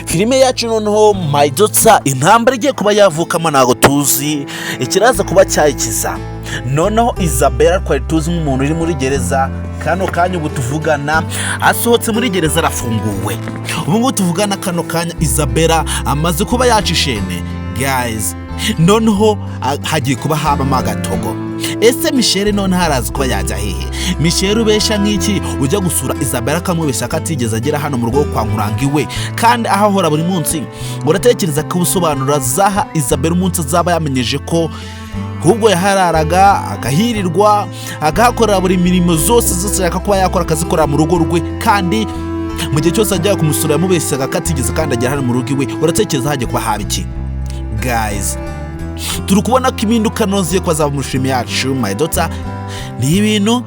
Filime yacu noneho My Daughter, intambara igiye kuba yavukamo ntabwo tuzi ikiraza kuba cyayikiza. Noneho Isabella twari tuzi nk'umuntu uri muri gereza, kano kanya ubu tuvugana asohotse muri gereza, arafunguwe. Ubu ngubu tuvugana kano kanya Isabella amaze kuba yaca ishene, guys. Noneho hagiye kuba habamo agatogo. Ese Michelle noneho arazi kuba yajya hehe? Michelle ubesha nk'iki, ujya gusura Isabella akamubeshya ko atigeze agera hano mu rugo kwa Nkuranga iwe kandi aho ahora buri munsi, uratekereza ko ubusobanuro azaha Isabella umunsi azaba yamenyeje ko ahubwo yahararaga, agahirirwa, agahakorera buri mirimo zose zose ashaka kuba yakora, akazikorera mu rugo rwe, kandi mu gihe cyose ajyaga kumusura yamubeshyaga ko atigeze kandi agera hano mu rugo iwe, uratekereza hagiye kuba haba iki? Guys, turi kubona ko impinduka zigiye kuba zaba muri filime yacu My Daughter. Ni ibintu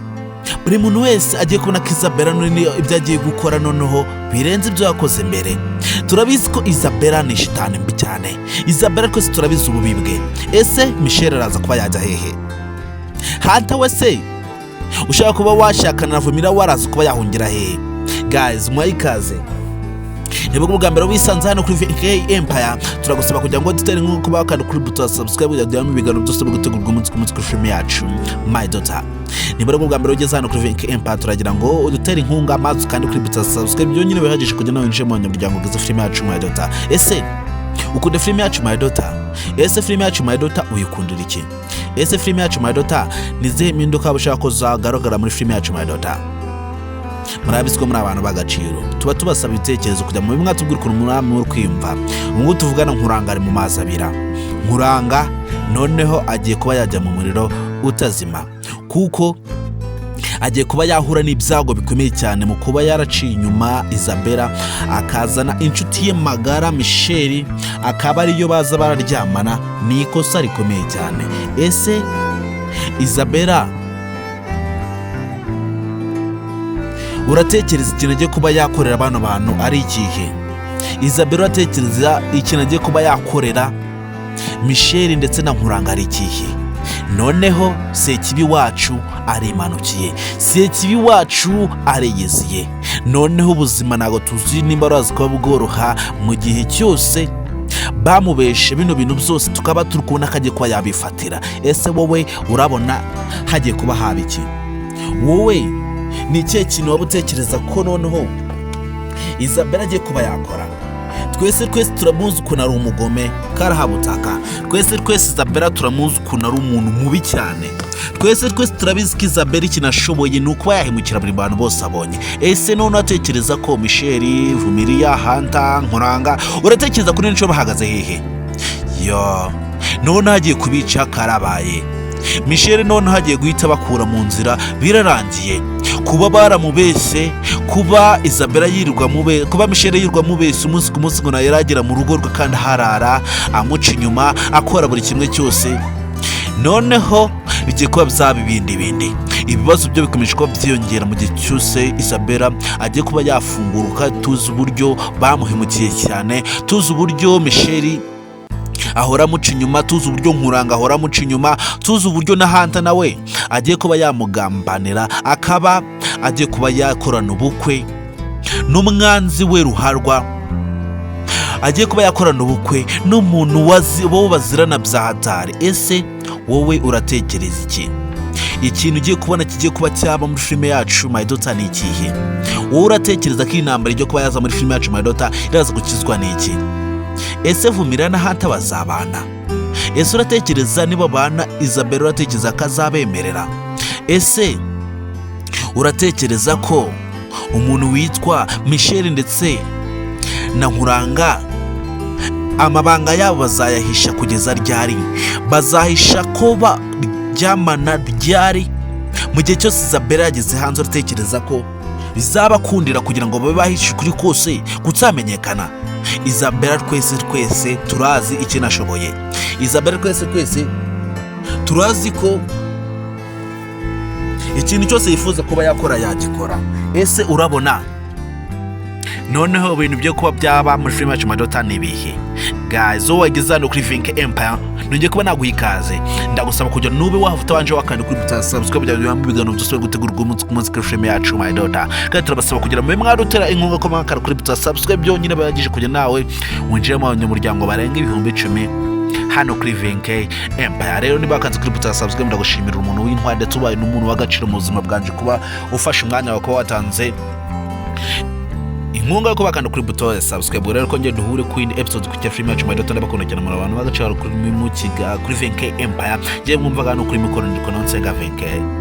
buri muntu wese agiye kubona ko Isabella none ibyo agiye gukora noneho birenze ibyo yakoze mbere. Turabizi ko Isabella ni shitani mbi cyane. Isabella twese turabizi ububi bwe. Ese Michelle araza kuba yajya hehe? Hanta we se ushaka kuba washakana na Vumira, waraza kuba yahungira hehe? Guys, muhaye ikaze. Nibwo bwa mbere wisanze hano kuri VK Empire, turagusaba kugira ngo dutere nko kuba wakanda kuri buto ya subscribe kugira ngo duhame ibiganiro byose biri gutegurwa umunsi ku munsi kuri filime yacu My Daughter. Niba ari bwa mbere ugeze hano kuri VK Empire, turagira ngo udutere inkunga maze ukande kuri buto ya subscribe byonyine, bihagije kugira ngo winjire mu banyamuryango bwiza filime yacu My Daughter. Ese ukunda filime yacu My Daughter? Ese filime yacu My Daughter uyikundira iki? Ese filime yacu My Daughter, ni izihe mpinduka waba ushaka ko zagaragara muri filime yacu My Daughter? Murabizi ko muri abantu b'agaciro, tuba tubasaba ibitekerezo kugira ngo mube mwatubwira ukuntu muri kwiyumva. Ubu ngubu tuvugana Nkuranga ari mu mazi abira. Nkuranga noneho agiye kuba yajya mu muriro utazima, kuko agiye kuba yahura n'ibyago bikomeye cyane mu kuba yaraciye inyuma Isabella, akazana inshuti ye magara Michelle, akaba ariyo baza bararyamana. Ni ikosa rikomeye cyane. Ese Isabella uratekereza ikintu agiye kuba yakorera bano bantu ari ikihe? Isabella uratekereza ikintu agiye kuba yakorera Michelle ndetse na Nkuranga ari ikihe? Noneho Sekibi wacu arimanukiye, Sekibi wacu aregeziye. Noneho ubuzima ntabwo tuzi nimba arazi kuba bworoha mu gihe cyose bamubeshe bino bintu byose, tukaba turi kubona ko agiye kuba yabifatira. Ese wowe urabona hagiye kuba haba iki? Wowe ni ikihe kintu waba utekereza ko noneho Isabella agiye kuba yakora? Twese twese turamuzi ukuntu ari umugome karahabutaka. Twese twese Isabella turamuzi ukuntu ari umuntu mubi cyane. Twese twese turabizi ko Isabella ikintu ashoboye ni ukuba yahemukira buri bantu bose abonye. Ese none uratekereza ko Michelle, Vumilia, Hanta, Nkuranga, uratekereza kuri nshuro bahagaze hehe? Yo, none hagiye kubica karabaye. Michelle none hagiye guhita bakura mu nzira, birarangiye. Kuba baramubese, kuba Isabella yirirwa mube, kuba Michelle yirirwa mubese umunsi ku munsi ngo nawe yaragera mu rugo rwe kandi harara amuca inyuma, akora buri kimwe cyose, noneho bigiye kuba byaba ibindi bindi. Ibibazo byo bikomeje kuba byiyongera mu gihe cyose Isabella agiye kuba yafunguruka. Tuzi uburyo bamuhemukiye cyane, tuzi uburyo Michelle ahora amuca inyuma, tuzi uburyo Nkuranga ahora amuca inyuma, tuzi uburyo na Hanta nawe agiye kuba yamugambanira, akaba agiye kuba yakorana ubukwe n'umwanzi we ruharwa, agiye kuba yakorana ubukwe n'umuntu wowe bazirana bya hatari. Ese wowe uratekereza iki? Ikintu ugiye kubona kigiye kuba cyaba muri filime yacu My Daughter ni ikihe? Wowe uratekereza ko iyi ntambara igiye kuba yaza muri filime yacu My Daughter iraza gukizwa n'iki? Ese Vumira na Hanta bazabana? Ese uratekereza niba bana, Isabella uratekereza ko azabemerera? Ese uratekereza ko umuntu witwa Michelle ndetse na Nkuranga amabanga yabo bazayahisha kugeza ryari? Bazahisha ko baryamana ryari? Mu gihe cyose Isabella yageze hanze, uratekereza ko bizabakundira kugira ngo babe bahishe ukuri kose kutamenyekana? Isabella twese twese turazi ikintu ashoboye. Isabella twese twese turazi ko ikintu cyose yifuza kuba yakora yagikora. Ese urabona Noneho ibintu byo kuba byaba muri filime yacu My Daughter ni ibihe? Guys, wowe wageze hano kuri Vinke Empire, nongeye kuba naguha ikaze. Ndagusaba kugira nube waba utabanje wakanda kuri buta subscribe kugira ngo ibiganiro byose biri gutegurwa umunsi ku munsi kuri filime yacu My Daughter. Kandi turabasaba kugira mube mwadutera inkunga ko mwakanda kuri buta subscribe byonyine bayagije kugira nawe winjire mu banyamuryango barenga 10,000 hano kuri Vinke Empire. Rero niba wakanze kuri buta subscribe, ndagushimira, umuntu w'intwari ndetse ubaye n'umuntu w'agaciro mu buzima bwanje, kuba ufashe umwanya wawe kuba watanze inkunga yo kuba wakanda kuri buto ya subscribe. Rero ko ngende duhure ku yindi episode ku filime yacu My Daughter. Ndabakunda cyane, muri abantu b'agaciro kuri mu kiga kuri Vinke Empire. Ngiye mwumvaga hano kuri mikoro ndi Nsenga Vinke.